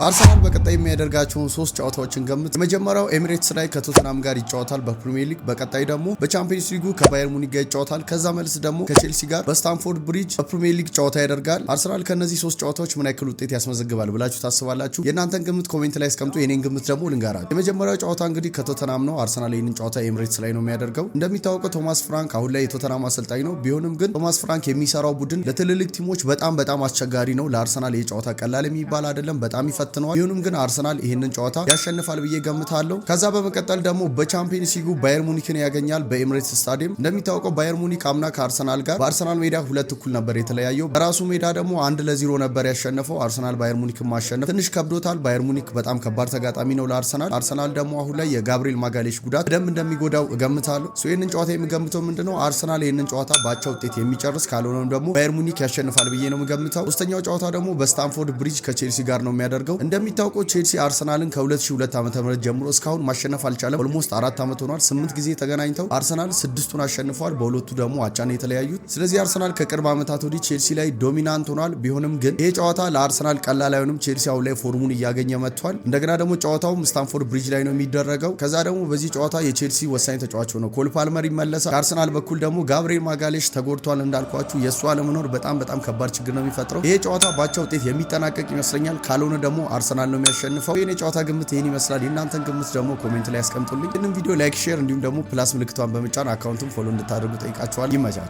አርሰናል በቀጣይ የሚያደርጋቸውን ሶስት ጨዋታዎችን ገምት። የመጀመሪያው ኤሚሬትስ ላይ ከቶተናም ጋር ይጫወታል በፕሪሚየር ሊግ። በቀጣይ ደግሞ በቻምፒየንስ ሊጉ ከባየር ሙኒክ ጋር ይጫወታል። ከዛ መልስ ደግሞ ከቼልሲ ጋር በስታንፎርድ ብሪጅ በፕሪሚየር ሊግ ጨዋታ ያደርጋል። አርሰናል ከእነዚህ ሶስት ጨዋታዎች ምን ያክል ውጤት ያስመዘግባል ብላችሁ ታስባላችሁ? የእናንተን ግምት comment ላይ አስቀምጡ። የኔን ግምት ደግሞ ልንገራችሁ። የመጀመሪያው ጨዋታ እንግዲህ ከቶተናም ነው። አርሰናል ይህንን ጨዋታ ኤሚሬትስ ላይ ነው የሚያደርገው። እንደሚታወቀው ቶማስ ፍራንክ አሁን ላይ የቶተናም አሰልጣኝ ነው። ቢሆንም ግን ቶማስ ፍራንክ የሚሰራው ቡድን ለትልልቅ ቲሞች በጣም በጣም አስቸጋሪ ነው። ለአርሰናል ይህ ጨዋታ ቀላል የሚባል አይደለም። በጣም ይፈትነዋል። ቢሆንም ግን አርሰናል ይህንን ጨዋታ ያሸንፋል ብዬ ገምታለሁ። ከዛ በመቀጠል ደግሞ በቻምፒየንስ ሊጉ ባየር ሙኒክን ያገኛል በኤምሬትስ ስታዲየም። እንደሚታወቀው ባየር ሙኒክ አምና ከአርሰናል ጋር በአርሰናል ሜዳ 2 እኩል ነበር የተለያየው። በራሱ ሜዳ ደግሞ 1-0 ነበር ያሸነፈው። አርሰናል ባየር ሙኒክን ማሸነፍ ትንሽ ከብዶታል። ባየር ሙኒክ በጣም ከባድ ተጋጣሚ ነው ለአርሰናል። አርሰናል ደግሞ አሁን ላይ የጋብሪኤል ማጋሌሽ ጉዳት በደንብ እንደሚጎዳው እገምታለሁ። So ይህንን ጨዋታ የምገምተው ምንድነው፣ አርሰናል ይህንን ጨዋታ በአቻ ውጤት የሚጨርስ፣ ካልሆነም ደግሞ ባየር ሙኒክ ያሸንፋል ብዬ ነው የምገምተው። ሶስተኛው ጨዋታ ደግሞ በስታንፎርድ ብሪጅ ከቼልሲ ጋር ነው የሚያደርገው። እንደሚታወቀው ቼልሲ አርሰናልን ከ2002 ዓ.ም ጀምሮ እስካሁን ማሸነፍ አልቻለም። Almost 4 ዓመት ሆኗል። ስምንት ጊዜ ተገናኝተው አርሰናል ስድስቱን አሸንፈዋል፣ በሁለቱ ደግሞ አቻ ነው የተለያዩት። ስለዚህ አርሰናል ከቅርብ ዓመታት ወዲህ ቼልሲ ላይ dominant ሆኗል። ቢሆንም ግን ይሄ ጨዋታ ለአርሰናል ቀላል አይሆንም። ቼልሲ አሁን ላይ form ኡን እያገኘ መጥቷል። እንደገና ደግሞ ጨዋታውም ስታንፎርድ ብሪጅ ላይ ነው የሚደረገው። ከዛ ደግሞ በዚህ ጨዋታ የቼልሲ ወሳኝ ተጫዋች ሆነው ኮል ፓልመር ይመለሳል። ከአርሰናል በኩል ደግሞ ጋብሪኤል ማጋሌሽ ተጎድቷል። እንዳልኳችሁ የእሱ አለመኖር በጣም በጣም ከባድ ችግር ነው የሚፈጥረው። ይሄ ጨዋታ በአቻ ውጤት የሚጠናቀቅ ይመስለኛል። ካልሆነ ደግሞ አርሰናል ነው የሚያሸንፈው። የኔ ጨዋታ ግምት ይህን ይመስላል። የእናንተን ግምት ደግሞ comment ላይ ያስቀምጡልኝ። ይህንን ቪዲዮ like፣ share እንዲሁም ደግሞ plus ምልክቷን በመጫን account ኡን follow እንድታደርጉ ጠይቃችኋል። ይመቻል።